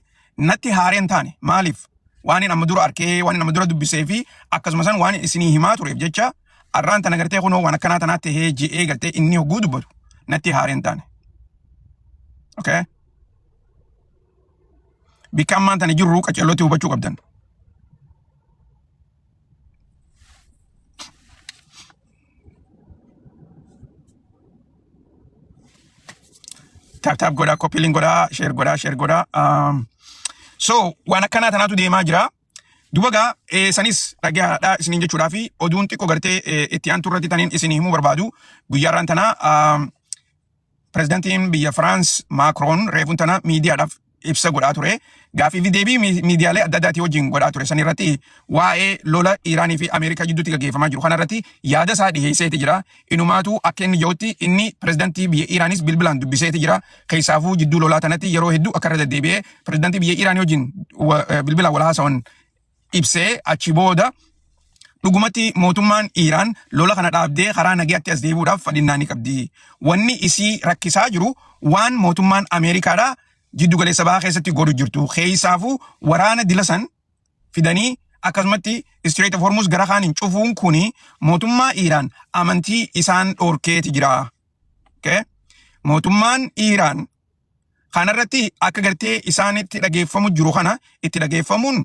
natti haaree hin taane maaliif waan inni amma dura arkee waan inni amma dura dubbisee fi akkasuma san waan isinii himaa tureef jecha arraan tana gartee kunoo waan akkanaa tanaa tahee je'ee gartee inni hogguu dubbatu natti haaree hin taane. Okay? Bikka ammaan tana jirru qaceellootti hubachuu qabdan. Tap tap godhaa, copy link godhaa, share godhaa, share godhaa. So waan akkanaa tanaatu deemaa jira. Duba gaa sanis dhagaadhaa isiniin jechuudhaa fi oduun xiqqoo gartee itti aantu irratti taniin isinii himuu barbaadu guyyaarraan tanaa pirezidantiin biyya Firaans Maakroon reefuun tana miidiyaadhaaf ibsa godhaa ture. Gaaffii fi deebii miidiyaalee adda addaatii wajjin godhaa ture. San irratti waa'ee lola Iiraanii fi Ameerikaa jidduutti gaggeeffamaa jiru kanarratti yaada isaa dhiheesseeti jira. Inumaatu akka inni jedhutti inni pirezidantii biyya Iiraanis bilbilaan dubbiseeti jira. Keessaafuu jidduu lolaa tanatti yeroo hedduu akka irra deddeebi'ee pirezidantii biyya Iiraanii wajjin bilbilaan wal haasawan ibsee achi booda dhugumatti mootummaan Iiraan lola kana dhaabdee karaa nagayaatti as deebi'uudhaaf fadhinnaa ni qabdi. Wanni isii rakkisaa jiru waan mootummaan Ameerikaadhaa jiddu galeessa bahaa keessatti godhu jirtu. Keessaafuu waraana dila san fidanii akkasumatti Strait of Hormuz gara kaaniin cufuun kuni mootummaa Iiraan amantii isaan dhoorkeeti jira. Okay? Mootummaan Iiraan kanarratti akka gartee isaanitti dhageeffamu jiru kana itti dhageeffamuun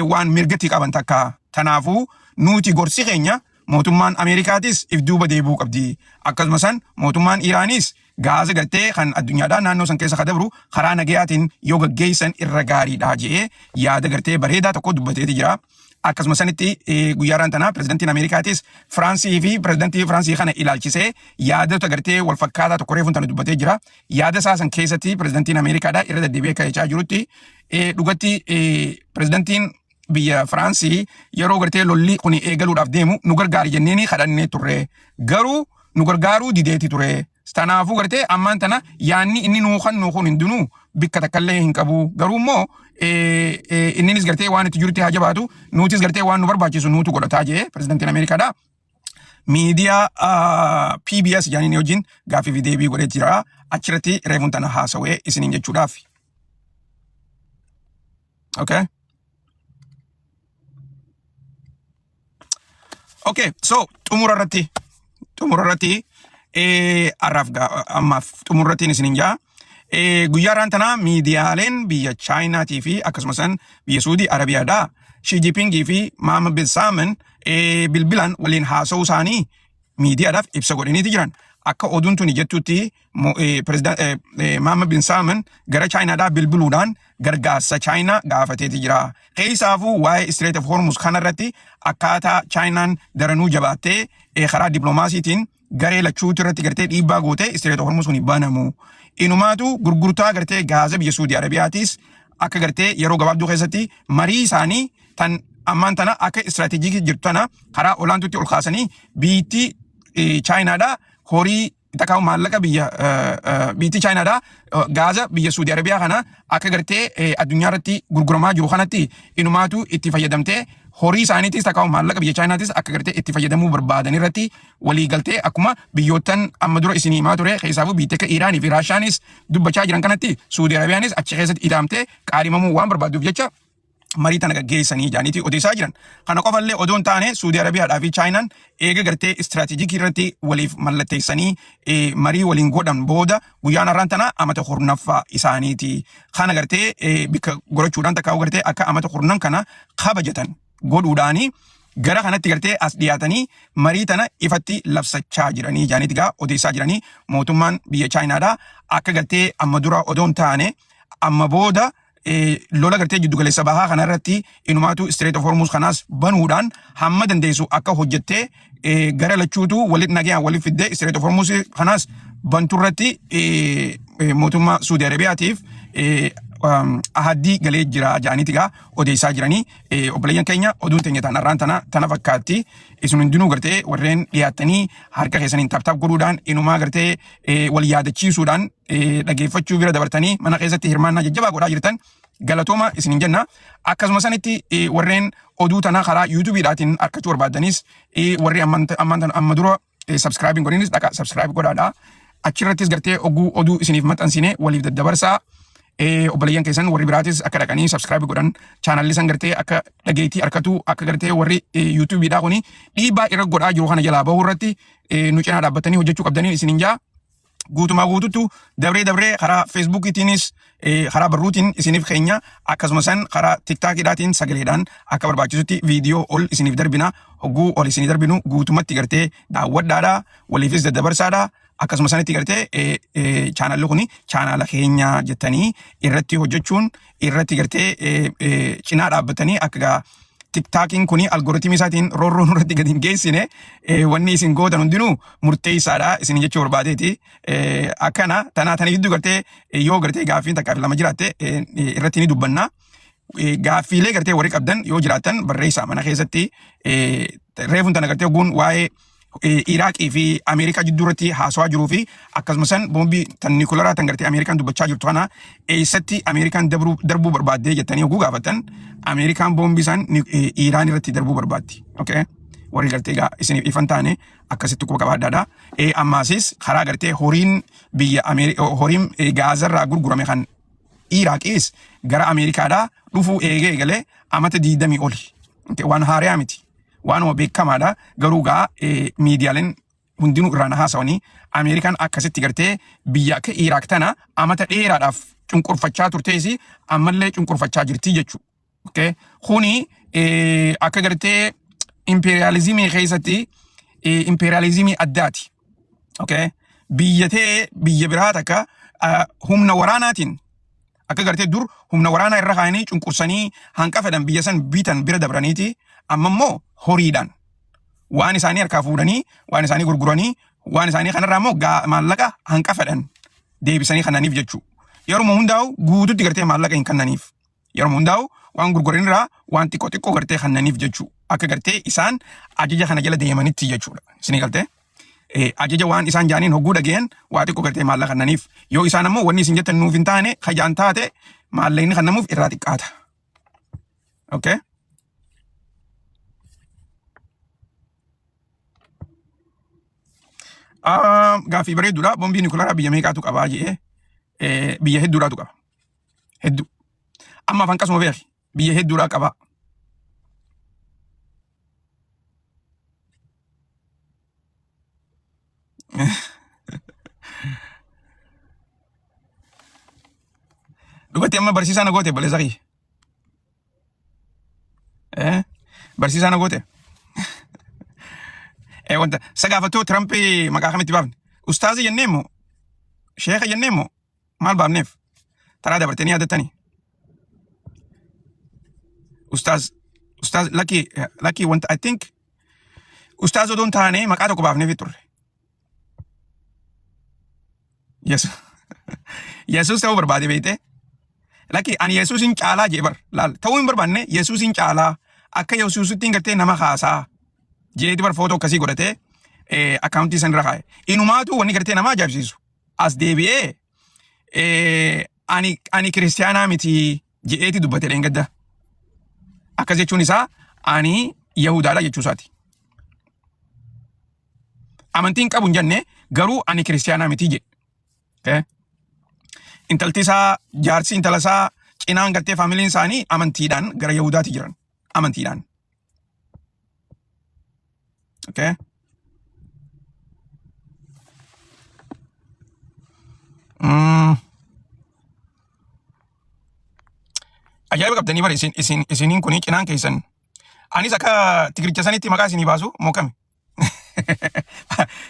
waan mirgatti qaban takka. Kanaafuu nuti gorsi keenya mootummaan Ameerikaatis if duuba deebi'uu qabdi. Akkasuma san mootummaan Iraanis gaaza gartee kan addunyaadhaa naannoo san keessa kadabru karaa nagayaatiin yoo gaggeessan irra gaariidha jedhee yaada gartee bareedaa tokko dubbateeti jira. Akkasuma sanitti guyyaarraan tanaa pirezidantiin Ameerikaatis Firaansii fi pirezidantii Firaansii kana ilaalchisee yaadota gartee wal fakkaataa tokko reefuun tana dubbatee jira. Yaada isaa san keessatti pirezidantiin Ameerikaadhaa irra deddeebi'ee akka jechaa jirutti dhugatti pirezidantiin biyya Firaansii yeroo gartee lolli kun eegaluudhaaf deemu nu gargaari jenneeni kadhannee turre. Garuu nu gargaaruu dideeti ture. Tanaafuu gartee ammaan tana yaanni inni nuu kannu kun hundinuu bikka takkallee hin qabu. Garuu immoo inninis gartee waan itti jirutti haa jabaatu nutis gartee waan nu barbaachisu nuutu godhataa jee pirezidantiin Ameerikaadha. Miidiyaa PBS jedhaniin wajjin gaaffii fi deebii godhee jira. Achirratti reefuun tana haasawee isiniin jechuudhaaf. Okay. Okay, so xumura irratti har'aaf ammaaf xumura irratti isiniin jaa. Guyyaa har'aan tanaa miidiyaaleen biyya Chaayinaatii fi akkasumas biyya Suudii Arabiyaadhaa Xi Jinpingii fi Mohammed bin Salman bilbilaan waliin haasa'uu isaanii miidiyaadhaaf ibsa godhaniiti jiran. Akka oduun tuni jettutti Mohammed bin Salman gara Chaayinaadhaa bilbiluudhaan gargaarsa Chaayinaa gaafateeti jira. Keessaafuu waa'ee Strait of Hormuz kanarratti akkaataa Chaayinaan daranuu jabaattee karaa dippiloomaasiitiin garee lachuutu irratti gartee dhiibbaa gootee Strait of Hormuz kun banamu. Inumaatu gurgurtaa gartee gaaza biyya Suudi Arabiyaatis akka gartee yeroo gabaabduu keessatti marii isaanii tan ammaan tana akka istiraatiijikii jirtu tana karaa olaantutti ol kaasanii biitti Chaayinaadhaa horii takkaa maallaqa biyya biitti Chaayinaadhaa gaaza biyya Suudi Arabiyaa kana akka gartee addunyaa irratti gurguramaa jiru kanatti inumaatu itti fayyadamtee horii isaaniitis takkaa maallaqa biyya Chaayinaatis akka gartee itti fayyadamuu barbaadan irratti walii galtee akkuma biyyoottan amma dura isinii himaa ture keessaafuu biyyi akka Iiraanii fi Raashaanis dubbachaa jiran kanatti Suudi Arabiyaanis achi keessatti ida'amtee qaadhimamuu waan barbaadduuf jecha marii tana gaggeessanii jaaniiti odeessaa jiran. Kana qofallee odoo hin taane Suudi Arabiyaadhaa fi Chaayinaan eega gartee istiraatiijikii irratti waliif mallatteessanii marii waliin godhan booda guyyaan har'aan tana amata kurnaffaa isaaniiti. Kana gartee bikka gorachuudhaan takkaa gartee akka amata kurnan kana kabajatan godhuudhaani gara kanatti gartee as dhiyaatanii marii tana ifatti labsachaa jiranii jaaniiti gaa odeessaa jiranii mootummaan biyya Chaayinaadhaa akka gartee amma dura odoo hin taane amma booda lola gartee jiddugaleessa bahaa kana irratti inumaatu Strait of Hormuz kanaas banuudhaan hamma dandeessu akka hojjettee gara lachuutu walitti nagayaan walitti fiddee Strait of Hormuz kanaas bantu irratti mootummaa Suudi Arabiyaatiif ahaddii galee jira jedhaniiti gaa odeessaa jiranii obboleeyyan keenya oduun teenya ta'an har'aan tana tana fakkaatti isin hundinuu gartee warreen dhiyaattanii harka keessaniin taap taap godhuudhaan inumaa gartee wal yaadachiisuudhaan dhageeffachuu bira dabartanii mana keessatti hirmaannaa jajjabaa godhaa jirtan galatooma isinin jenna. Akkasuma sanitti warreen oduu tanaa karaa yuutuubiidhaatiin argachuu barbaadanis warri amma dura subscribe godhinis dhaqa subscribe godhaadha. Achirrattis gartee oguu oduu isiniif maxxansine waliif daddabarsaa. Obboleeyyan keessan warri biraatis akka dhaqanii subscribe godhan chaanalli san gartee akka dhageettii argatu akka gartee warri yuutuubiidhaa kuni dhiibbaa irra godhaa jiru kana jalaa bahuu irratti nu cinaa dhaabbatanii hojjechuu qabdanii isinin jaa. Guutumaa guututu dabree dabree karaa feesbuukiitiinis karaa barruutiin isiniif keenya akkasuma san karaa tiktaakiidhaatiin sagaleedhaan akka barbaachisutti viidiyoo ol isiniif darbina hogguu ol isinii darbinu guutumatti gartee daawwadhaadha waliifis daddabarsaadha akkasuma sanitti gartee chaanalli kuni chaanaala keenya jettanii irratti hojjechuun irratti gartee cinaa dhaabbatanii akka gaa tiktaakiin kuni algooritimii isaatiin roorroo nurratti gadi hin geessine wanni isin gootan hundinuu murteessaadha isin jechuu barbaadeeti. Akkana tanaa tana gidduu gartee yoo gartee gaaffiin takkaa fi lama jiraatte irratti ni dubbanna. Gaaffiilee gartee warri qabdan yoo jiraattan barreessaa mana keessatti reefuun tana gartee guun waa'ee Iraaqii fi Ameerikaa jidduu irratti haasawaa jiruu fi akkasuma san boombii tan niikularaa tan gartee Ameerikaan dubbachaa jirtu kana eessatti Ameerikaan darbuu barbaaddee jettanii oguu gaafattan Ameerikaan boombii san Iraan irratti darbuu barbaaddi. Okay? Warri gartee egaa isiniif ifan taane akkasitti quba qabaadhaadha. Ammaasis karaa gartee horiin biyya horiin Gaazarraa gurgurame kan Iraaqiis gara Ameerikaadhaa dhufuu eegee eegalee amata 20 oli. Okay? Waan haariyaa miti. Waanuma beekamaadha. Garuu gaa miidiyaaleen hundinuu irraan haasawanii Ameerikaan akkasitti gartee biyya akka Iraaq tana amata dheeraadhaaf cunqurfachaa turtees ammallee cunqurfachaa jirti jechuudha. Okay? Kuni akka gartee impeeriyaalizimii keessatti impeeriyaalizimii addaati. Okay? Biyya ta'ee biyya biraa takka humna waraanaatiin akka gartee dur humna waraanaa irra kaa'anii cunqursanii hanqa fedhan biyya san bitan bira dabraniiti amma immoo horiidhaan waan isaanii harkaa fuudhanii waan isaanii gurguranii waan isaanii kanarraa immoo maallaqa hanqa fedhan deebisanii kannaniif jechuudha. Yeruma hundaa'u guututti gartee maallaqa hin kannaniif. Yeruma hundaa'u waan gurguran irraa waan xiqqoo xiqqoo gartee kannaniif jechuudha. Akka gartee isaan ajaja kana jala deemanitti jechuudha. Isinii galtee? Ajaja waan isaan jaaniin hogguu dhageen waa xiqqoo gartee maallaqa kannaniif. Yoo isaan ammoo wanni isin jettan nuuf hin taane kajaan taate maallaqni kannamuuf irraa xiqqaata. Okay? Gaaffii bareedduudha. Bombii niwukilaraa biyya meeqaatu qabaa jedhee biyya hedduudhaatu qaba. Hedduu. Amma afaan qasuma beeki. Biyya hedduudhaa qaba. Dhugatti amma barsiisaa na goote obboleessa kiyya. Eh? Barsiisaa na goote. Eh, wanta isa gaafattuu Tirampii maqaa kamitti baafne? Ustaazii jennee immoo sheeka jennee immoo maal baafneef? Taraa dabartanii yaadattanii? Ustaaz ustaaz lakkii lakkii wanta I think ustaaz odoo hin taane maqaa tokko baafneef turre. Yesuus Yesuus ta'uu barbaade beekte. Lakki ani Yesuusin caalaa jee bar. Laal ta'uu hin barbaanne Yesuusin caalaa akka Yesuusitti hin gartee nama haasaa jeeti bar footoo akkasii godhatee akkaawuntii san irra kaa'e. Inumaatu wanni gartee nama ajaa'ibsiisu. As deebi'ee ani kiristiyaanaa miti je'eeti dubbate dheengadda. Akkas jechuun isaa ani Yahudaadha jechuu isaati. Amantiin qabu hin jenne garuu ani kiristiyaanaa miti jedhe. Okay? Intalti isaa jaarsi intala isaa cinaan gartee faamiliin isaanii amantiidhaan gara Yahudaati jiran. Amantiidhaan. Okay? Ajaa'iba qabdanii bara isin isin isiniin kuni cinaan keessan. Anis akka tigiricha sanitti maqaa isinii baasu moo kami?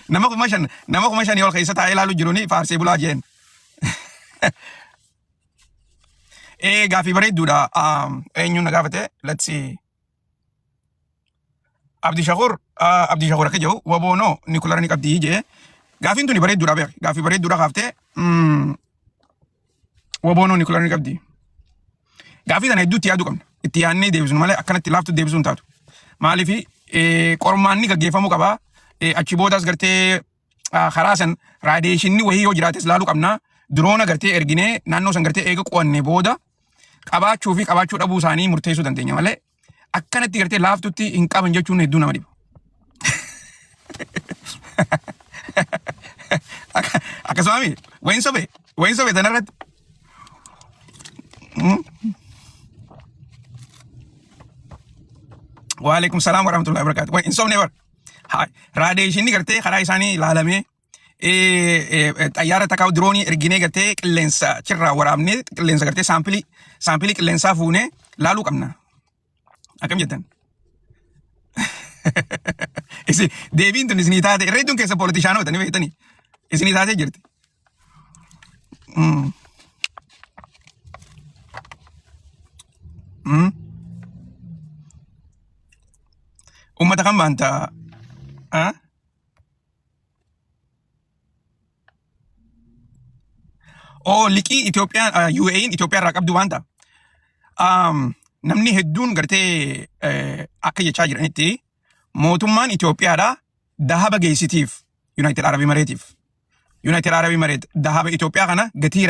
Nama 5,000 ol keessa taa'ee ilaalu jiruni faarsee bulaa jeen. Ee gaafii bareedduudha. Eenyuun na gaafate? Let's see. Abdi Shakur Abdi Shakur akka jedhu waboonoo nikulara ni qabdii jee. Gaafiin tuni bareedduudha beek. Gaafii bareedduudha kaaftee waboonoo nikulara ni qabdii. Gaafii tana hedduutti yaaduu qabna. Itti yaadnee deebisnu malee akkanatti laaftu deebisuu hin taatu. Maaliif qormaanni gaggeeffamuu qaba. Achi boodaas gartee karaa san raadiyeeshinni wayii yoo jiraates laaluu qabna. Diroona gartee erginee naannoo san gartee eega qo'annee booda qabaachuu fi qabaachuu dhabuu isaanii murteessuu dandeenya malee akkanatti gartee laaftutti hin qaban jechuun hedduu nama dhiba. Akkasuma mi wayin sobe wayin sobe tanarratti. Waalaikum salaam warahmatullahi wabarakatuh. Wayin sobne bar. Raadiyeeshinni gartee karaa isaanii ilaalamee xayyaara takkaa diroonii erginee gartee qilleensa achirraa waraabnee qilleensa gartee saampilii qilleensaa fuunee laaluu qabna. Akkam jettan? Isin deebiin tun isinii taate irra hedduun keessa polotishaanota ni beektanii isinii taatee jirti. Uummata kan baanta? Ah? Oo liqii Itoophiyaan UAE'n Itoophiyaa irraa qabdu waan ta'a. Namni hedduun gartee akka jechaa jiranitti mootummaan Itoophiyaadha dahaba geessitiif United Arab Emirateef. United Arab Emirates dahaba Itoophiyaa kana gatii